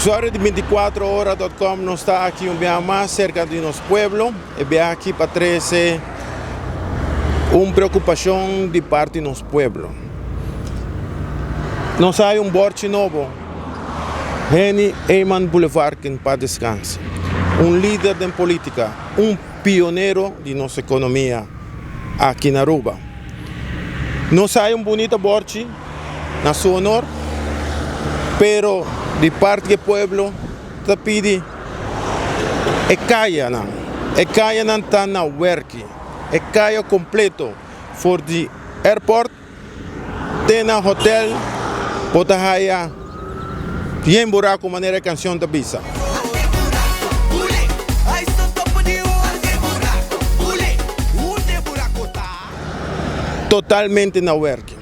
Usuario di 24ora.com nos ta aki un biaha mas cerca di nos pueblo. E biaha aki pa trece un preocupacion di parti nos pueblo. Nos hay un borchi nobo, Henny Eman Boulevard ken pa descanse. Un lider den politica, un pionero di nos economia aki na Aruba. Nos hay un bunita borchi na su honor, pero di parti di e pueblo ta pidi e cayanan, e cayanan ta na werki, e caya completo for di airport te na hotel bo ta haya yen buraco manera e cancion ta bisa. Totalmente na werki.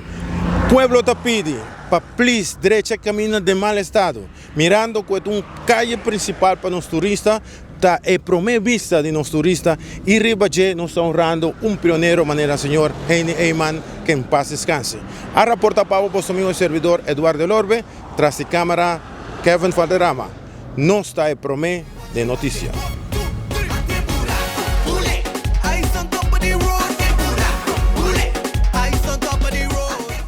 Pueblo ta pidi pa please drecha e caminda den mal estado. Mirando cu e ta un caye principal pa nos turista, ta e prome bista di nos turista y riba dje nos ta honrando un pionero manera señor Heini Eyman, que en paz descanse. A raporta pa bo boso amigo y servidor Eduardo Elorbe, tras di camara Kevin Valderrama. Nos ta e prome den noticia.